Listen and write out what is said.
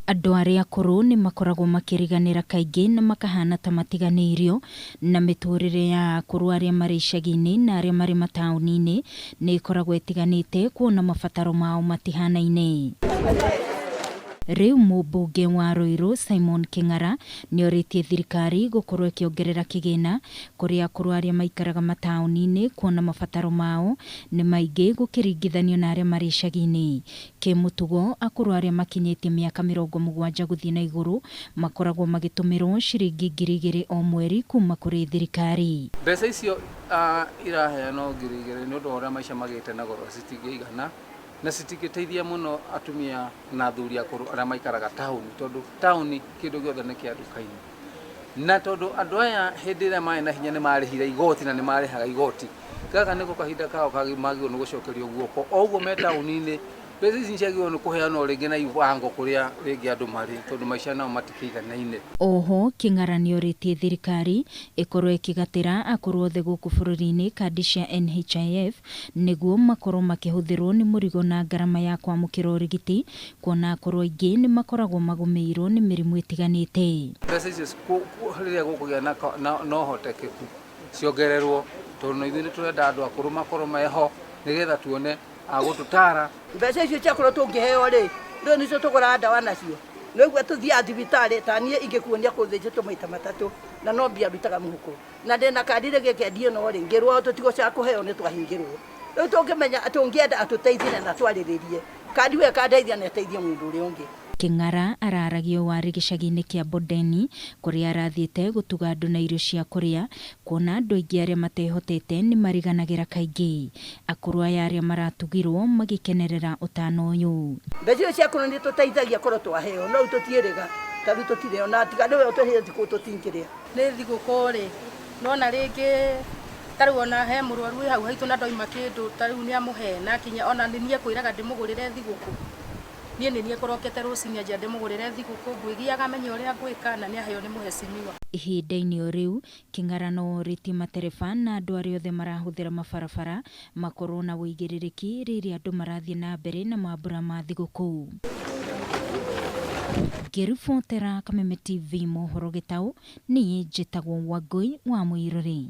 Andũ arĩa akũrũ nĩ makoragwo makĩriganĩra kaingĩ na makahana ta matiganĩirio, na mĩtũrĩre ya akũrũ arĩa marĩ icagi-inĩ na arĩa marĩ mataũni-inĩ nĩ ĩkoragwo ĩtiganĩte kuona mabataro mao matihanaine. Rĩu mũmbunge wa Ruiru Simon Kĩng'ara nĩorĩtie thirikari gũkorwo ĩkĩongerera kĩgĩna kũrĩ akũrũ arĩa maikaraga mataũni-inĩ kuona mabataro mao nĩ maingĩ gũkĩringithanio na arĩa marĩ icagi-inĩ. Kĩmũtugo, akũrũ arĩa makinyĩtie mĩaka 70 gũthiĩ na igũrũ makoragwo magĩtũmĩrwo ciringi 2000 o mweri kuma kũrĩ thirikari. Mbeca icio iraheanwo 2000 nĩ ũndũ wa ũrĩa maica magĩte na goro citingĩigana na citingĩteithia mũno atumia na athuri akũrũ arĩa maikaraga taũni tondũ taũni kĩndũ gĩothe nĩ kĩa nduka-inĩ. Na tondũ andũ aya hĩndĩ ĩrĩa marĩ na hinya nĩ marĩhire igoti na nĩ marĩhaga igoti, gaka nĩko kahinda kao magĩrĩirwo nĩ gũcokerio guoko. O ũguo me taũni-inĩ, mbeca ici nĩ ciagĩrĩirwo nĩ kũheanwo rĩngĩ na iwango kũrĩa rĩngĩ andũ marĩ tondũ maica nao matikĩiganaine. Oho, Kĩng'ara nĩorĩtie thirikari ĩkorwo ĩkĩgatĩra akũrũ othe gũkũ bũrũri-inĩ kandi cia NHIF nĩguo makorwo makĩhũthĩrwo nĩ mũrigo na ngarama ya kwamũkĩra ũrigiti kuona akũrũ aingĩ nĩ makoragwo magũmĩirwo nĩ mĩrimũ ĩtiganĩte. Mbeca icio rĩrĩa gũkũgĩa na ũhotekeku ciongererwo tondũ na ithuĩ nĩ tũrenda andũ akũrũ makorwo meho nĩgetha tuone a gũtũtara. Mbeca icio cia akũrũ tũngĩheo rĩ, ndũĩ nĩcio tũgũraga ndawa nacio, nĩũigua tũthiaga thibitarĩ ta niĩ ingĩkuonia kũthĩnjĩtwo maita matatũ na no mbia ndutaga mũhuko. Na ndĩna kandi rĩngĩ ngendia ĩno rĩ, ngĩrwo tũtigũcoka kũheo nĩ twahingĩrwo. Rĩu tũngĩmenya tũngĩenda atũteithie na atwarĩrĩrie, kandi we ĩkandeithia na ĩteithie mũndũ ũrĩa ũngĩ. Kĩng'ara araragia ũũ arĩ gĩcagi-inĩ kĩa Bondeni kũrĩa arathiĩte gũtuga andũ na irio cia kũrĩa, kuona andũ aingĩ arĩa matehotete nĩ mariganagĩra kaingĩ. Akũrũ aya arĩa maratugirwo magĩkenerera ũtana ũyũ. Mbeca icio cia akũrũ nĩ itũteithagia korwo twaheo, no rĩu tũtiĩrĩga, ta rĩu tũtirĩ ona tiga nĩwe ũtũheire thikũ tũtingĩrĩa. Nĩ thigũkũ rĩ, nĩwona rĩngĩ ta rĩu ona he mũrwaru wĩ hau haitũ na ndoima kĩndũ ta rĩu nĩ amũhe na kinya ona nĩ niĩ ekwĩraga ndĩmũgũrĩre thigũkũ. Niĩ nĩ niĩ ekũrokete rũcinĩ anjĩra ndĩmũgũrĩre thigũkũ, ngwĩgiaga menye ũrĩa ngwĩka na nĩ aheo nĩ mũhecimiwa. Ihinda-inĩ o rĩu, Kĩng'ara no orĩtie matereba na andũ arĩa othe marahũthĩra mabarabara makorwo na ũigĩrĩrĩki rĩrĩa andũ marathiĩ na mbere na mambura ma thigũkũ. Ngĩribotera Kameme TV mohoro Gĩtaũ, niĩ njĩtagwo Wangũi wa Mũirũrĩ.